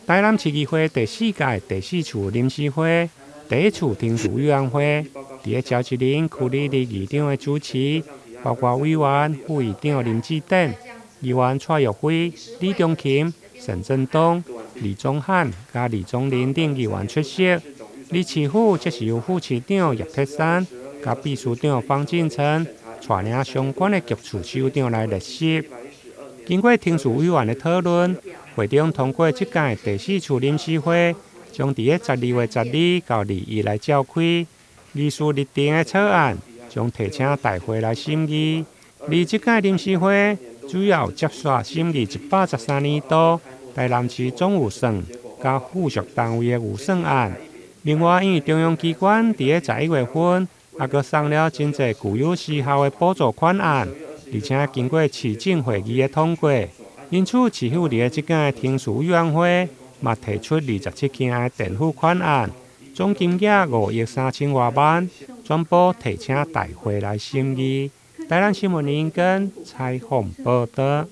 台南市議會第四屆第四次臨時會第一次聽事委員會，佇咧趙一麟區里立議長的主持，包括委員、副議長林志典、議員蔡玉輝、李中琴、沈振東、李宗翰佮李宗霖等議員出席。而市府則是由副市長葉鐵山佮秘書長方進成帶領相關的局處首長來列席。經過聽事委員的討論，會長通過這屆第四次臨時會將佇咧12月12到21來召開。議事日程的草案將提請大會來審議。而這屆臨時會主要接續審議113年度台南市總預算佮附屬單位的預算案。另外，因為中央機關佇咧11月份，猶閣送了真濟具有時效的補助款案，而且經過市政會議的通過，因此市府佇咧這屆聽事委員會嘛提出27項的墊付款案，總金額5億3千外萬，全部提請大會來審議。台南新聞林根採訪報導。